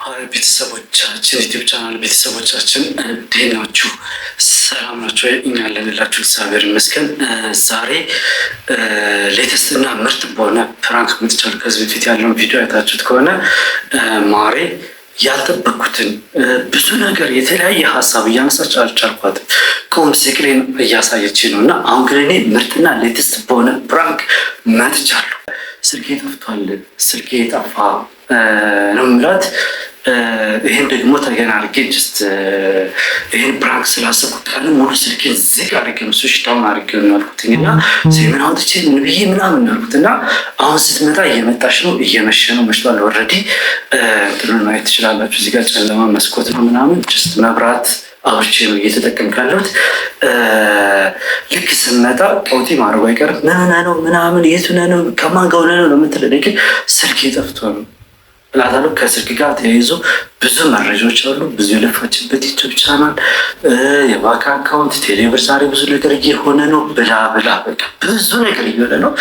ቤተሰቦቻችን YouTube channel ቤተሰቦቻችን እንዴት ናችሁ? ሰላም ናችሁ? እኛ አለንላችሁ፣ እግዚአብሔር ይመስገን። ዛሬ latest እና ምርጥ በሆነ prank መጥቻለሁ። ከዚህ በፊት ያለውን ቪዲዮ አይታችሁት ከሆነ ማሬ ያልጠበቅኩትን ብዙ ነገር የተለያየ ሀሳብ እያነሳች አልቻልኳትም። ቁም ስቅሌን እያሳየች ነው እና አሁን ግን እኔ ምርጥና latest በሆነ prank መጥቻለሁ። ስልኬ ጠፍቷል፣ ስልኬ ጠፋ ነው የምላት። ይህን ደግሞ ተገና አድርጌ just ይህን prank ስላሰብኩ ቀን ሙሉ ስልኬን ዝግ አድርጌ ነው switch down አድርጌ ነው ያልኩትኝ እና ምን አውጥቼ ምን ብዬ ምናምን ያልኩት እና አሁን ስትመጣ እየመጣች ነው፣ እየመሸ ነው፣ መሽቷል። Already እንትኑን ማየት ትችላላችሁ። እዚህ ጋር ጨለማ መስኮት ነው ምናምን just መብራት አብርቼ ነው እየተጠቀምኩ ያለሁት። ልክ ስመጣ ቀውጢ ማድረጉ አይቀርም። ምን ሆነህ ነው ምናምን የት ሆነህ ነው ከማን ጋር ሆነህ ነው የምትለኝ፣ ግን ስልኬ ጠፍቶ ነው እላታለሁ። ከስልክ ጋር ተያይዞ ብዙ መረጃዎች አሉ። ብዙ የለፋችበት YouTube channel፣ የባንክ account፣ ቴሌብር ዛሬ ብዙ ነገር እየሆነ ነው። ብላ ብላ በቃ ብዙ ነገር እየሆነ ነው።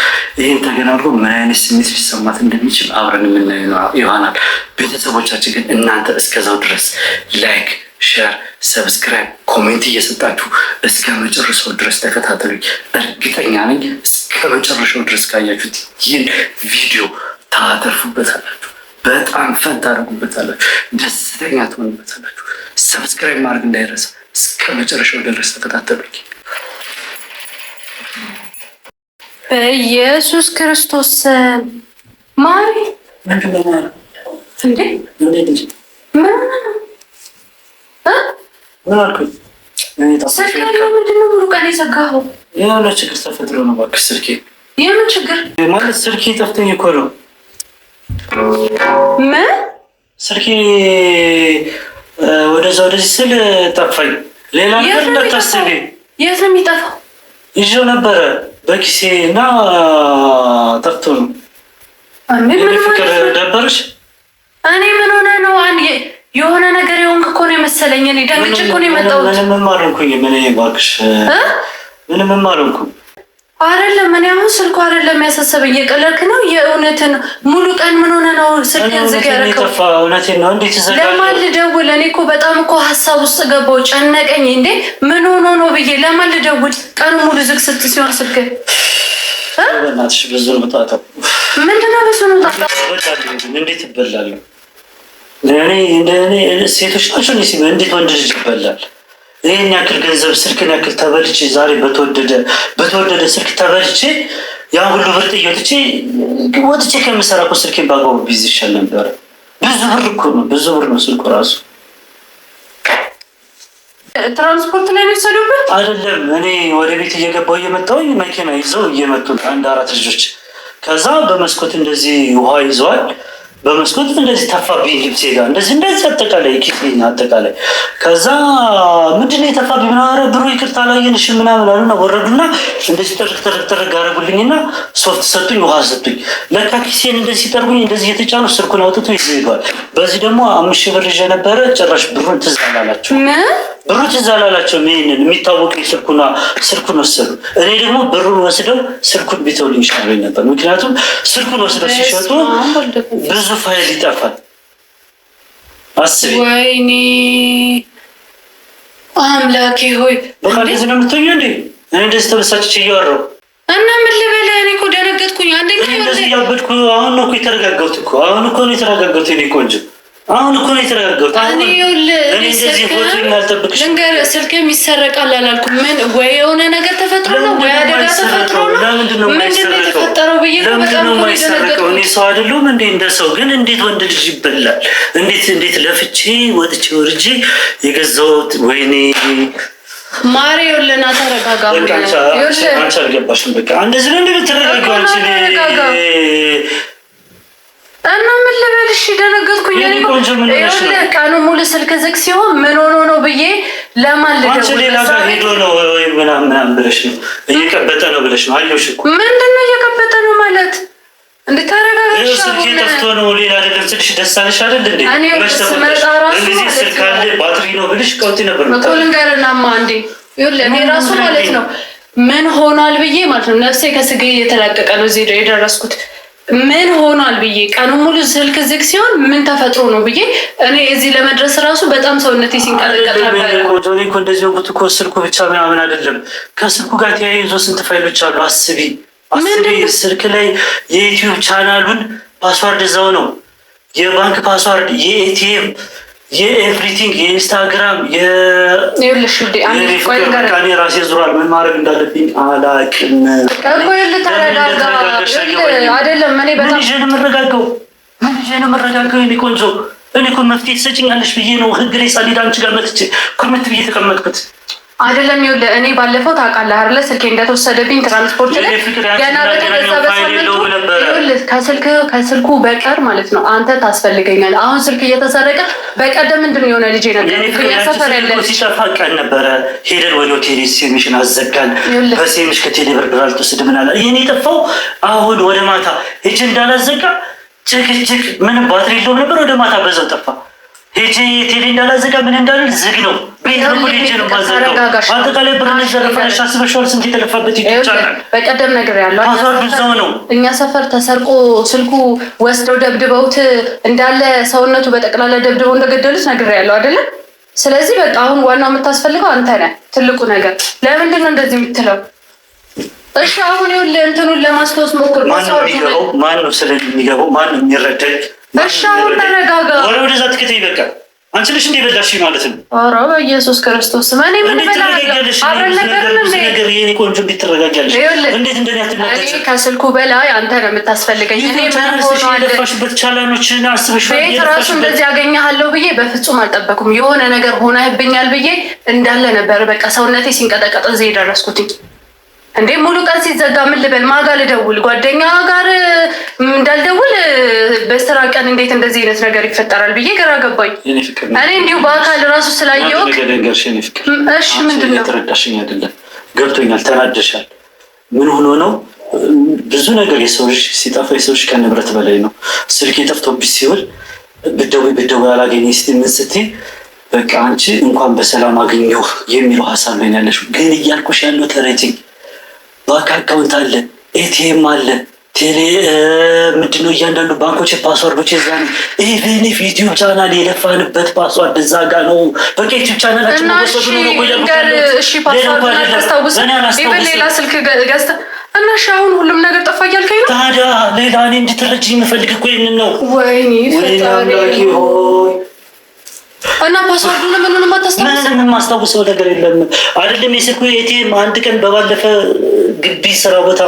ይህን ተገናርጎ ምን አይነት ስሜት ሊሰማት እንደሚችል አብረን የምናየው ይሆናል። ቤተሰቦቻችን ግን እናንተ እስከዛው ድረስ like፣ share፣ subscribe፣ comment እየሰጣችሁ እስከ መጨረሻው ድረስ ተከታተሉኝ። እርግጠኛ ነኝ እስከ መጨረሻው ድረስ ካያችሁት ይህን ቪዲዮ ታተርፉበታላችሁ። በጣም fun ታደርጉበታላችሁ። ደስተኛ ትሆኑበታላችሁ። Subscribe ማድረግ እንዳይረሳ። እስከ መጨረሻው ድረስ ተከታተሉኝ። በኢየሱስ ክርስቶስ ማሪ እንዴ ምን አልኩኝ? ስልክ ምንድን ነው ሙሉ ቀን የዘጋኸው? የሆነ ችግር ተፈጥሮ ነው እባክሽ። ስልኬ የምን ችግር ማለት? ስልኬ ጠፍቶኝ እኮ ነው። ምን? ስልኬ ወደዛ ወደዚህ ስል ጠፋኝ። ሌላ ነገር እንዳታስቢ። የት ነው የሚጠፋው? ይዤው ነበረ በኪሴ እና ጠፍቶ ነው። ፍቅር ደበረሽ? እኔ ምን ሆነ ነው የሆነ ነገር የሆንክ እኮ ነው የመሰለኝ። እኔ ደንግጬ እኮ ነው የመጣሁት። ምንም አልሆንኩኝም። ምን እባክሽ፣ ምንም አልሆንኩም። አይደለም እኔ አሁን ስልኩ አይደለም ያሳሰበኝ። እየቀለድክ ነው? የእውነት ነው? ሙሉ ቀን ምን ሆነ ነው ስልክህን ዝግ ያደረከው? እውነቴን ነው። እንዴት ይዘጋል? ለማን ልደውል? እኔ እኮ በጣም እኮ ሀሳብ ውስጥ ገባሁ፣ ጨነቀኝ። እንዴ ምን ሆኖ ነው ብዬ ለማን ልደውል? ቀኑ ሙሉ ዝግ ስት ሲሆን ስልክህ በእናትሽ ብዙ ነው ጣጣው። ምንድን ነው ብዙ ነው ጣጣው? እንዴት እበላለሁ እኔ? ሴቶች ናቸው እንዴት ወንድ ልጅ ይበላል? ይህን ያክል ገንዘብ ስልክን ያክል ተበልቼ ዛሬ በተወደደ ስልክ ተበልቼ ያን ሁሉ ብር ጥዬ ወጥቼ ከምሰራ እኮ ስልኬን በአግባቡ ቢይዝ ይሻል ነበረ። ብዙ ብር እኮ ነው፣ ብዙ ብር ነው ስልኩ ራሱ። ትራንስፖርት ላይ ነው የወሰዱበት? አይደለም፣ እኔ ወደ ቤት እየገባሁ እየመጣሁኝ መኪና ይዘው እየመጡ አንድ አራት ልጆች፣ ከዛ በመስኮት እንደዚህ ውሃ ይዘዋል። በመስኮት እንደዚህ ተፋብኝ ልብሴ ጋር እንደዚህ እንደዚህ አጠቃላይ ኪሴ አጠቃላይ። ከዛ ምንድን ነው የተፋብኝ ምናምን፣ ኧረ ብሩ ይቅርታ አላየንሽም ምናምን አሉና ወረዱና እንደዚህ ጥርግ ጥርግ ጥርግ አደረጉልኝና ሶፍት ሰጡኝ፣ ውሃ ሰጡኝ። ለካ ኪሴን እንደዚህ ሲጠርጉኝ እንደዚህ እየተጫኑ ስልኩን አውጥቶ ይዘው ሄደዋል። በዚህ ደግሞ 5,000 ብር ይዤ ነበረ። ጭራሽ ብሩን ትዝ አላላቸው፣ ብሩ ትዝ አላላቸውም። ይሄንን የሚታወቅ ስልኩን ወሰዱ። እኔ ደግሞ ብሩን ወስደው ስልኩን ቢተውልኝ ይሻለኝ ነበር። ምክንያቱም ስልኩን ወስደው ሲሸጡ ብዙ ፋይል ይጠፋል። አስቢ። ወይኔ አምላኬ ሆይ። በቃ እንደዚህ ነው የምትሆኚው እንዴ? እኔ እንደዚህ ተበሳጭቼ እያወራሁ እና ምን ልበል? እኔ እኮ ደነገጥኩኝ። አንደኛ እንደዚህ እያበድኩ አሁን ነው እኮ የተረጋጋሁት እኮ አሁን እኮ ነው የተረጋጋሁት። የእኔ ቆንጆ አሁን እኮ ነው የተረጋጋሁት። ልንገርህ፣ ስልክም ይሰረቃል አላልኩም። ምን ወይ የሆነ ነገር ተፈጥሮ ነው ወይ አደጋ ተፈጥሮ ነው። ለምንድን ነው ምንድን ነው የተፈጠረው ብዬ እኮ በጣም እኮ ነው የደነገጥኩት። እኔ ሰው አይደለሁም እንዴ? እንደ ሰው ግን እንዴት ወንድ ልጅ ይበላል? እንዴት እንዴት ለፍቼ ወጥቼ ወርጄ የገዛሁት ወይኔ ማሬ፣ ይኸውልህ ና ተረጋጋ። አንቺ አልገባሽም። በቃ እንደዚህ ነው እንደምትረጋጋው አንቺ እና ምን ልበልሽ? ደነገጥኩኝ። ቀኑ ሙሉ ስልክ ዝግ ሲሆን ምን ሆኖ ነው ብዬ ለማን ልደውል? ሌላ ጋር ሄዶ ነው ወይ ምናምን ምናምን ብለሽ ነው እየቀበጠ ነው ብለሽ ነው። አየሁሽ እኮ። ምንድን ነው እየቀበጠ ነው ማለት? እንደ ተረጋጋሽ። ስልኬ ጠፍቶ ነው ሌላ አይደለም ስልሽ ደስ አለሽ አይደል እንዴ? እኔ ስመጣ ራሱ ጊዜ ስልክ አለ ባትሪ ነው ብልሽ ቀውጢ ነበር እኮ። ልንገርህናማ እንዴ ይኸውልህ እኔ ራሱ ማለት ነው ምን ሆኗል ብዬ ማለት ነው ነፍሴ ከስጋዬ እየተላቀቀ ነው እዚህ የደረስኩት። ምን ሆኗል ብዬ ቀኑ ሙሉ ስልክ ዝግ ሲሆን ምን ተፈጥሮ ነው ብዬ እኔ እዚህ ለመድረስ ራሱ በጣም ሰውነቴ ሲንቀጠቀጥ ነበር። እኔ እኮ እንደዚህ ሆንኩት እኮ ስልኩ ብቻ ምናምን አይደለም። ከስልኩ ጋር ተያይዞ ስንት ፋይሎች አሉ። አስቢ አስቢ። ስልክ ላይ የዩቲዩብ ቻናሉን password እዛው ነው፣ የባንክ password፣ የ ATM፣ የ everything፣ የኢንስታግራም። እኔ ራሴ ዙሯል። ምን ማድረግ እንዳለብኝ አላቅም። አይደለም እኔ ምን ይዤ ነው የምረጋጋው? ምን ይዤ ነው የምረጋጋው? የእኔ ቆንጆ፣ እኔ እኮ መፍትሄ ትሰጭኛለሽ ብዬ ነው ህግ ላይ ሳልሄድ አንቺ ጋር መጥቼ ኩርምት ብዬ ተቀመጥኩት። አይደለም ይኸውልህ፣ እኔ ባለፈው ታውቃለህ አይደለ ስልኬ እንደተወሰደብኝ ትራንስፖርት ላይ ገና በተገዛ በሳምንቱ ይኸውልህ፣ ከስልኩ በቀር ማለት ነው አንተ ታስፈልገኛለህ። አሁን ስልክ እየተሰረቀ በቀደም ምንድን ነው የሆነ ልጅ ነበር ሰፈር ያለ ሲጠፋ ቀን ነበረ ሄደን ወደ ሆቴል ሴሚሽን አዘጋን። በሴሚሽ ከቴሌ ብር ብር አልተወሰደም አለ። ይሄን የጠፋው አሁን ወደ ማታ ሄጄ እንዳላዘጋ ጭቅጭቅ ምንም ባትሪ የለውም ነበር። ወደ ማታ በዛው ጠፋ። ሄጄ ቴሌ እንዳላዘጋ ምን እንዳልል ዝግ ነው። ቤት በኩል ሄጄ ነው የማዘጋው። አጠቃላይ ብር ዘረፋሽ አስበሽዋል? ስንት የተለፋበት ይቻላል። በቀደም ነግሬሃለሁ። password ኡ እዛው ነው። እኛ ሰፈር ተሰርቆ ስልኩ ወስደው ደብድበውት እንዳለ ሰውነቱ በጠቅላላ ደብድበው እንደገደሉት ነግሬሃለሁ አይደለም? ስለዚህ በቃ አሁን ዋናው የምታስፈልገው አንተ ነህ። ትልቁ ነገር ለምንድን ነው እንደዚህ የምትለው? እሺ አሁን ይኸውልህ እንትኑን ለማስታወስ ሞክር። ማነው የሚገባው? ማነው ስለሚገባው? ማነው የሚረዳኝ? እሺ አሁን ተረጋጋ። ወሬ ወደዛ ትክተይ በቃ። አንቺ ነሽ እንደ በላሽ ማለት ነው። ኧረ በኢየሱስ ክርስቶስ እኔ ምን እበላለሁ? አብረን ነበርን እንዴ? ነገር የኔ ቆንጆ እንዴት ትረጋጊያለሽ? እንዴት እንደኔ አትናደጂ? ከስልኩ በላይ አንተ ነው የምታስፈልገኝ። እኔ ምን ሆኗል? የለፋሽበት ቻላኖችን አስበሽዋል። ቤት ራሱ እንደዚህ ያገኘሃለሁ ብዬ በፍጹም አልጠበኩም። የሆነ ነገር ሆነህብኛል ብዬ እንዳለ ነበር በቃ ሰውነቴ ሲንቀጠቀጥ እዚህ የደረስኩትኝ። እንዴ ሙሉ ቀን ሲዘጋ ምን ልበል? ማጋ ልደውል? ጓደኛ ጋር እንዳልደውል በስራ ቀን እንዴት እንደዚህ አይነት ነገር ይፈጠራል ብዬ ግራ ገባኝ። እኔ እንዲሁ በአካል ራሱ ስላየሁት እሺ፣ ምንድን ነው የተረዳሽኝ አይደለም? ገብቶኛል። ተናደሻል። ምን ሆኖ ነው? ብዙ ነገር የሰው ልጅ ሲጠፋ የሰው ልጅ ከንብረት በላይ ነው። ስልክ የጠፍቶብሽ ሲውል ብደውይ ብደውይ አላገኘኝ ስትይ ምን ስትይ በቃ አንቺ እንኳን በሰላም አገኘሁ የሚለው ሀሳብ ላይ ያለሽው። ግን እያልኩሽ ያለው ተረጅኝ፣ ባንክ account አለ፣ ATM አለ፣ ቴሌ ምንድነው እያንዳንዱ ባንኮች password ኦች እዛ ነው። Even ዩቲዩብ ቻናል የለፋንበት password እዛ ጋ ነው። በቃ ዩቲዩብ ቻናላችን መወሰዱ ነው። እሺ password አታስታውስም? Even ሌላ ስልክ ገዝተህ እና እሺ አሁን ሁሉም ነገር ጠፋ እያልከኝ ነው? ታዲያ ሌላ እኔ እንድትረጂኝ የምፈልግ እኮ ይህንን ነው። ወይኔ ፈጣሪ ሆይ እና password ኡን ምኑንም አታስታውስም? ምንም የማስታውሰው ነገር የለም። አይደለም የስልኩ ATM አንድ ቀን በባለፈ ግቢ ስራ ቦታ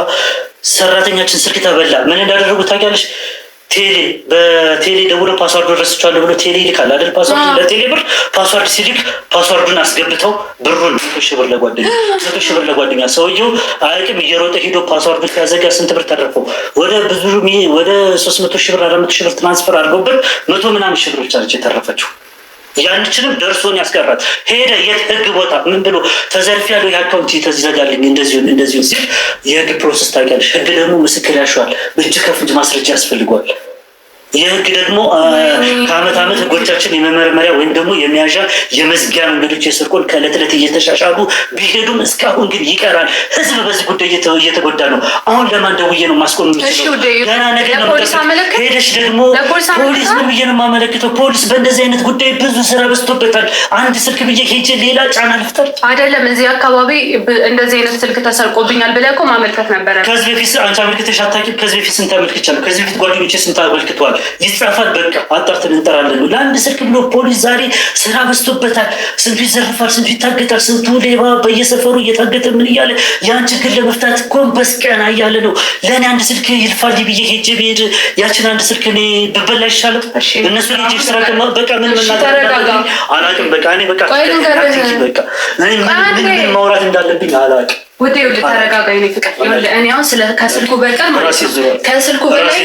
ሰራተኛችን ስልክ ተበላ። ምን እንዳደረጉ ታውቂያለሽ? ቴሌ በቴሌ ደውሎ password ኡን ረስቼዋለሁ ብሎ ቴሌ ይልካል አይደል? password ለቴሌ ብር password ሲልክ password ኡን አስገብተው ብሩን 100,000 ብር ለጓደኛ 100,000 ብር ለጓደኛ ሰውየው አያውቅም። እየሮጠ ሄዶ password ኡን ሲያዘጋ ስንት ብር ተረፈው? ወደ ብዙ ወደ 300,000 ብር 400,000 ብር transfer አድርገውበት መቶ ምናምን ሺህ ብር ብቻ ነች የተረፈችው። ያንችንም ደርሶን ያስቀራት ሄደ። የት ህግ ቦታ ምን ብሎ ተዘርፍ ያለው የ account ተዘጋልኝ እንደዚሁ እንደዚሁ ሲል የህግ process ታውቂያለሽ። ህግ ደግሞ ምስክር ያሸዋል። እጅ ከፍንጅ ማስረጃ ያስፈልገዋል። የህግ ደግሞ ከአመት ዓመት ህጎቻችን የመመርመሪያ ወይም ደግሞ የመያዣ የመዝጊያ መንገዶች የስርቆን ከዕለት ዕለት እየተሻሻሉ ቢሄዱም እስካሁን ግን ይቀራል። ህዝብ በዚህ ጉዳይ እየተጎዳ ነው። አሁን ለማን ደውዬ ነው ማስቆም የምችለው? ገና ነገ ነው ሄደሽ ደግሞ ፖሊስ ነው ብዬ ነው የማመለክተው። ፖሊስ በእንደዚህ አይነት ጉዳይ ብዙ ስራ በዝቶበታል። አንድ ስልክ ብዬ ሄጄ ሌላ ጫና ልፍጠር አይደለም። እዚህ አካባቢ እንደዚህ አይነት ስልክ ተሰርቆብኛል ብለህ እኮ ማመልከት ነበረ። ከዚህ በፊት አንቺ አመልክተሽ አታውቂም? ከዚህ በፊት ስንት አመልክቻለሁ። ከዚህ በፊት ጓደኞቼ ስንት አመልክተዋል። ይጻፋል። በቃ አጣርተን እንጠራለን። ለአንድ ስልክ ብሎ ፖሊስ ዛሬ ስራ በዝቶበታል። ስንቱ ይዘርፋል፣ ስንቱ ይታገታል፣ ስንቱ ሌባ በየሰፈሩ እየታገተ ምን እያለ ያን ችግር ለመፍታት ጎንበስ ቀና እያለ ነው። ለእኔ አንድ ስልክ ይልፋል ብዬ ሄጄ ብሄድ ያችን አንድ ስልክ እኔ ብበላ ይሻላል። እነሱ ሄጄ ስራ በቃ ምን መናገር አላውቅም። በቃ እኔ በቃ በቃ ምን ማውራት እንዳለብኝ አላውቅም። ውዴ ውዴ ተረጋጋ። የእኔ ፍቅር ይኸውልህ፣ እኔ አሁን ስለ ከስልኩ በቀር ማለት ነው ከስልኩ በላይ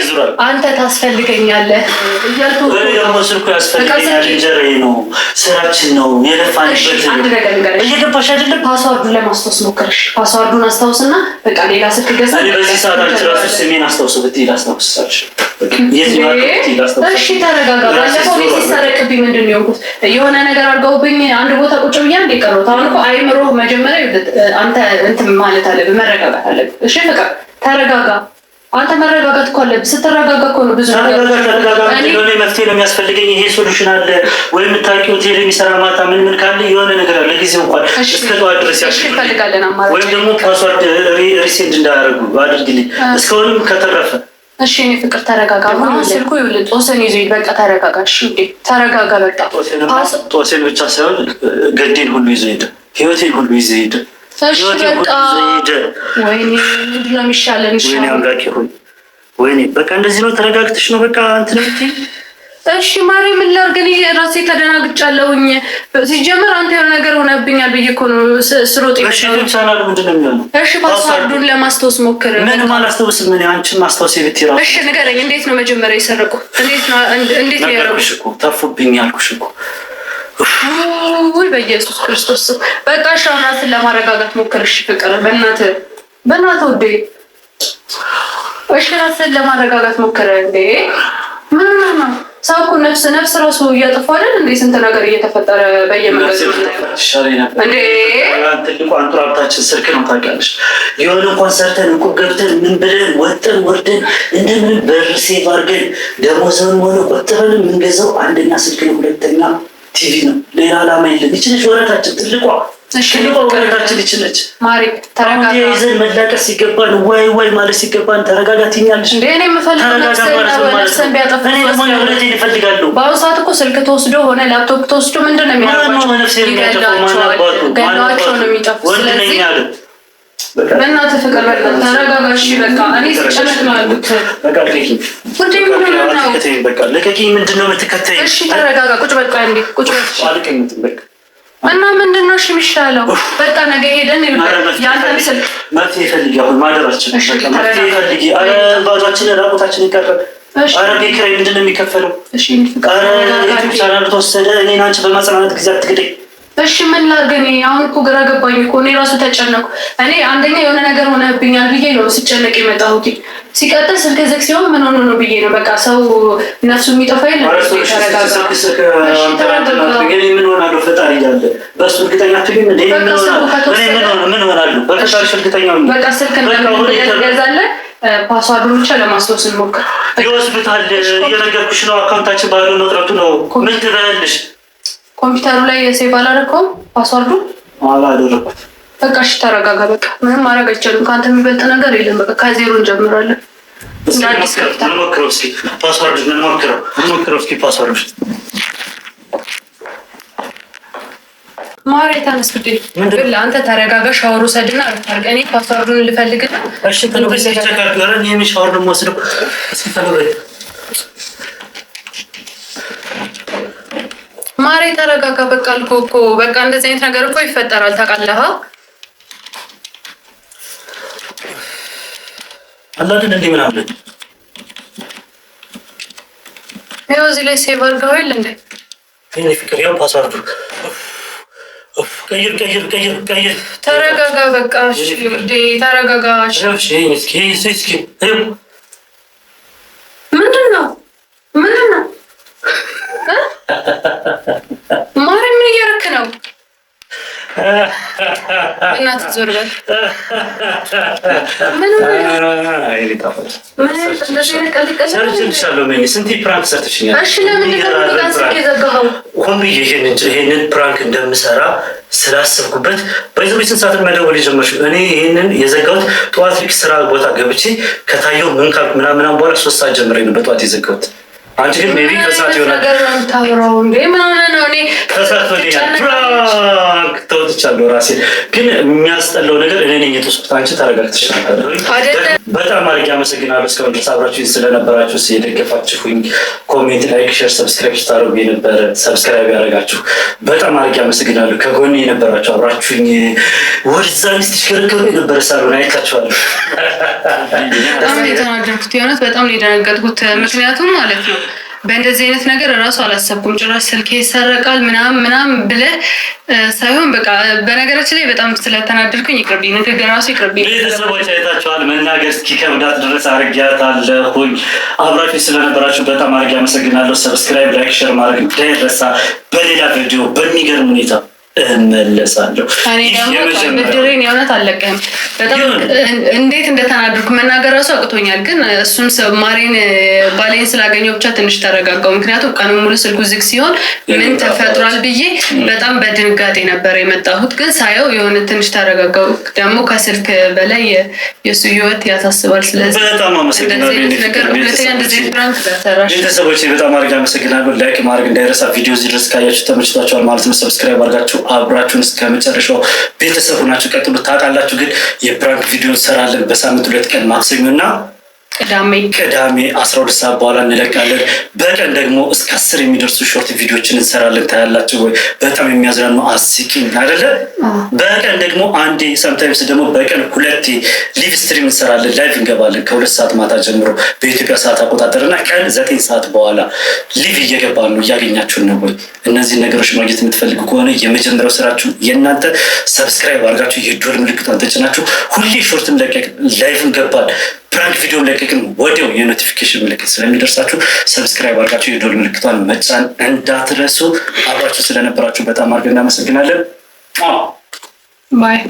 አንተ ታስፈልገኛለህ እያልኩ እኔ ደግሞ ስልኩ ያስፈልገኛል። እንጀራዬ ነው፣ ስራችን ነው፣ የለፋንበት። አንድ ነገር ልንገርሽ፣ እየገባሽ አይደለም? password ኡን ለማስታወስ ሞክርሽ። password ኡን አስታውስና በቃ ሌላ ስልክ ገዛ። እኔ በዚህ ሰዓት አንቺ እራሱ ስሜን አስታውስ ብትይ ላስታውስሽ። እሺ ተረጋጋ። ባለፈው እኔ ሲሰረቅብኝ ምንድን ነው የሆንኩት? የሆነ ነገር አድርገውብኝ አንድ ቦታ ቁጭ ብዬ እንደ ቀረሁት። አሁን እኮ አይምሮህ መጀመሪያ አንተ እንትን ማለት አለብህ፣ መረጋጋት አለብህ። እሺ ፍቅር ተረጋጋ። አንተ መረጋጋት እኮ አለብህ። ስትረጋጋ እኮ ነው ብዙ ነገር መፍትሄ ነው የሚያስፈልገኝ። ይሄ solution አለ ወይ የምታውቂው ሆቴል የሚሰራ ማታ ምን ምን ካለ የሆነ ነገር አለ ለጊዜው እንኳን እስከ ጠዋት ድረስ ያስፈልጋለን። ወይም ደግሞ password resend እንዳያደርጉ አድርግልኝ እስካሁንም ከተረፈ። እሺ እኔ ፍቅር ተረጋጋ። አሁን ስልኩ ይኸውልህ ጦስን ይዞ በቃ ተረጋጋ። እሺ እንዴ ተረጋጋ። በቃ ጦሴን ብቻ ሳይሆን ገዴን ሁሉ ይዞ ሄደ። ህይወቴን ሁሉ ይዞ ሄደ። እሺ በቃ ወይኔ ምንድን ነው የሚሻለን? ወይኔ አምላኬ ሆይ ወይኔ በቃ እንደዚህ ነው። ተረጋግተሽ ነው በቃ እንትን የምትይኝ። እሺ ማሪ ምን ላድርግ? እኔ ራሴ ተደናግጫለሁኝ። ሲጀምር አንተ የሆነ ነገር ሆነብኛል ብዬ እኮ ነው ስሮጥ። እሺ ቻናሉ ምንድን ነው የሚሆነው? እሺ password ኡን ለማስታወስ ሞክር። ምንም አላስታውስም እኔ አንቺን ማስታወስ የቤት ይራሱ። እሺ ንገረኝ፣ እንዴት ነው መጀመሪያ የሰረቁ? እንዴት ነው እንዴት ነው ያደረጉሽ? እኮ ተፉብኝ አልኩሽ እኮ። ውይ በኢየሱስ ክርስቶስ። በቃ እሺ አሁን ራስን ለማረጋጋት ሞክር። እሺ ፍቅር፣ በእናትህ በእናትህ ውዴ፣ እሺ ራስን ለማረጋጋት ሞክር። እንዴ ምን ነው ሰው እኮ ነፍስ ነፍስ ራሱ እያጠፋ አይደል እንዴ? ስንት ነገር እየተፈጠረ በየመንገዱ እንዴ። ትልቁ አንጡራ ሀብታችን ስልክ ነው ታውቂያለሽ። የሆነ እንኳን ሰርተን እቁብ ገብተን ምን ብለን ወጠን ወርደን እንደምንም ብር save አድርገን ደሞዝም ሆነ ቆጥበን የምንገዛው አንደኛ ስልክ ነው፣ ሁለተኛ ቲቪ ነው። ሌላ ዓላማ የለም። ይችለች ወረታችን ትልቋ ትልቋ ወረታችን ይችለች። ማሪ ተረጋጋ። ይዘን መላቀስ ሲገባን ወይ ወይ ማለት ሲገባን ተረጋጋ ትይኛለሽ። እንዴ እኔ የምፈልገው ነፍስን ቢያጠፉ እኔ ደግሞ ንብረቴን እፈልጋለሁ። በአሁኑ ሰዓት እኮ ስልክ ተወስዶ ሆነ ላፕቶፕ ተወስዶ ምንድን ነው የሚያደርጓቸው? ገለዋቸው ነው የሚጠፉ። ስለዚህ በእናትህ ፍቅር በእናትህ ተረጋጋ። እሺ በቃ እኔ ስጨነቅ ነው ያልኩት። በቃ ልቀቂኝ። ምንድን ነው የምትከተይኝ? እሺ ተረጋጋ። ቁጭ በል ቆይ አንዴ ቁጭ በል እና ምንድን ነው እሺ የሚሻለው? በቃ ነገ ሄደን ያንተን ስልክ መፍትሄ ፈልጊ። አሁን ማደራችን መፍትሄ ፈልጊ። ኧረ ባዷችንን ራቁታችንን ቀረ። ኧረ ቤት ኪራይ ምንድን ነው የሚከፈለው? ኧረ ዩቲዩብ ቻናሉ ተወሰደ። እኔን አንቺ በማጽናናት ጊዜ አትግደኝ። እሺ ምን ላድርግ? እኔ አሁን እኮ ግራ ገባኝ እኮ እኔ ራሱ ተጨነኩ። እኔ አንደኛ የሆነ ነገር ሆነብኛል ብዬ ነው ስጨነቅ የመጣሁት። ሲቀጥል ስልክ ዝግ ሲሆን ምን ሆኖ ነው ብዬ ነው። በቃ ሰው ነፍሱ የሚጠፋ የለም። ምን ሆናለሁ? ፈጣሪ እያለ በእሱ እርግጠኛ ምን ሆናለሁ? በፈጣሪሽ እርግጠኛ በቃ ስልክ እንደገዛለን። password ኡን ብቻ ለማስታወስ እንሞክር። ይወስዱታል። እየነገርኩሽ ነው። account ኣችን ባዶ መቅረቱ ነው። ምን ትበያለሽ? ኮምፒውተሩ ላይ save አላደረከውም? password ኡ አላደረኩት። በቃ እሺ ተረጋጋ። በቃ ምንም ማድረግ አይቻልም። ከአንተ የሚበልጥ ነገር የለም። በቃ ከዜሮ እንጀምራለን። አዲስ ከፍታ እንሞክረው እስኪ password እንሞክረው፣ እንሞክረው እስኪ password። ማሬ ተነስ ብዴ አንተ ተረጋጋ። ሻወር ውሰድና አድርግ። እኔ password ኡን ልፈልግና እሺ እኔ ሻወር ነው የምወስደው። እስኪ ተነግረኝ ማሬ ተረጋጋ። በቃ አልኩህ እኮ በቃ እንደዚህ አይነት ነገር እኮ ይፈጠራል ታውቃለህ። አላድን እንዴ ምናምን ይኸው እዚህ ላይ save አድርገኸው የለ እንዴ? እኔ ፍቅር ያው password ኡ ቀይር ቀይር ቀይር ቀይር። ተረጋጋ በቃ እሺ፣ ውዴ ተረጋጋ። እሺ እስኪ እስኪ ምንድን ነው ምንድን ነው ማሪ ምን እያደረክ ነው? እናትህ ዞር በል። ስንት prank ሰርተሽኛል። እሺ ለምንድን ነው ስልክ የዘጋኸው? ሆን ብዬ ይሄንን prank እንደምሰራ ስላሰብኩበት በዚህ ስንት ሰዓት መደወል የጀመርሽው? እኔ ይሄንን የዘጋሁት ጠዋት ልክ ስራ ቦታ ገብቼ ከታየው ምን ካልኩ ምናምን በኋላ 3 ሰዓት ጀምሬ ነው በጠዋት የዘጋሁት። አንቺ ግን maybe ከሰዓት ይሆናል prank ተወጥቻለሁ። ራሴ ግን የሚያስጠላው ነገር እኔ ነኝ የተወስኩት። አንቺ ተረጋግተሽ በጣም አድርጌ አመሰግናለሁ። እስካሁን ድረስ አብራችሁ ስለነበራችሁ የደገፋችሁኝ፣ comment፣ like፣ share፣ subscribe ስታደርጉ የነበረ subscribe ያደረጋችሁ በጣም አድርጌ አመሰግናለሁ። ከጎኔ የነበራችሁ አብራችሁኝ ወደዛ ስትሽከረከሩ የነበረ ሳሎን አይታችኋለሁ። በጣም ነው የተናደድኩት፣ የእውነት በጣም ነው የደነገጥኩት። ምክንያቱም ማለት ነው በእንደዚህ አይነት ነገር እራሱ አላሰብኩም። ጭራሽ ስልኬ ይሰረቃል ምናምን ምናምን ብለህ ሳይሆን በቃ በነገራችን ላይ በጣም ስለተናደድኩኝ ይቅርብኝ፣ ንግግር ራሱ ይቅርብኝ። ቤተሰቦች አይታችኋል፣ መናገር እስኪከብዳት ድረስ አድርጊያታለሁኝ። አብራችሁ ስለነበራችሁ በጣም አድርጌ አመሰግናለሁ። subscribe፣ like፣ share ማድረግ እንዳይረሳ። በሌላ ቪዲዮ በሚገርም ሁኔታ እመለሳለሁ። እኔ ደግሞ ብድሬን የእውነት አልለቅህም። በጣም እንዴት እንደተናደድኩ መናገር ራሱ አቅቶኛል። ግን እሱን ማሬን ባሌን ስላገኘው ብቻ ትንሽ ተረጋጋው። ምክንያቱም ቀኑ ሙሉ ስልኩ ዝግ ሲሆን ምን ተፈጥሯል ብዬ በጣም በድንጋጤ ነበር የመጣሁት። ግን ሳየው የሆነ ትንሽ ተረጋጋው። ደግሞ ከስልክ በላይ የእሱ ህይወት ያሳስባል። ስለዚህ በጣም አመሰግናለሁ። ሁለተኛ እንደዚህ prank ተሰራሽ። ቤተሰቦች በጣም አድርጌ አመሰግናለሁ። Like ማድረግ እንዳይረሳ። ቪዲዮ እዚህ ድረስ ካያችሁ ተመችቷቸዋል ማለት ነው። Subscribe አድርጋችሁ አብራችሁን እስከ መጨረሻው ቤተሰብ ሆናችሁ ቀጥሉ። ታውቃላችሁ ግን የ prank ቪዲዮ እንሰራለን በሳምንት 2 ቀን፣ ማክሰኞ እና ቅዳሜ። ቅዳሜ 12 ሰዓት በኋላ እንለቃለን። በቀን ደግሞ እስከ 10 የሚደርሱ short ቪዲዮችን እንሰራለን። ታያላችሁ ወይ? በጣም የሚያዝናኑ፣ አስቂኝ አይደለ? በቀን ደግሞ አንዴ፣ sometimes ደግሞ በቀን ሁለቴ live stream እንሰራለን። Live እንገባለን ከ2 ሰዓት ማታ ጀምሮ በኢትዮጵያ ሰዓት አቆጣጠር እና ቀን 9 ሰዓት በኋላ live እየገባን ነው። እያገኛችሁን ነው ወይ? እነዚህን ነገሮች ማግኘት የምትፈልጉ ከሆነ የመጀመሪያው ስራችሁ የእናንተ subscribe አድርጋችሁ የደወል ምልክቷን ተጭናችሁ ሁሌ short ም ለቀቅ፣ live ም ገባል፣ prank ቪዲዮም ለቀቅን ወዲያው የ notification ምልክት ስለሚደርሳችሁ subscribe አድርጋችሁ የደወል ምልክቷን መጫን እንዳትረሱ። አብራችሁ ስለነበራችሁ በጣም አድርገን እናመሰግናለን። Bye.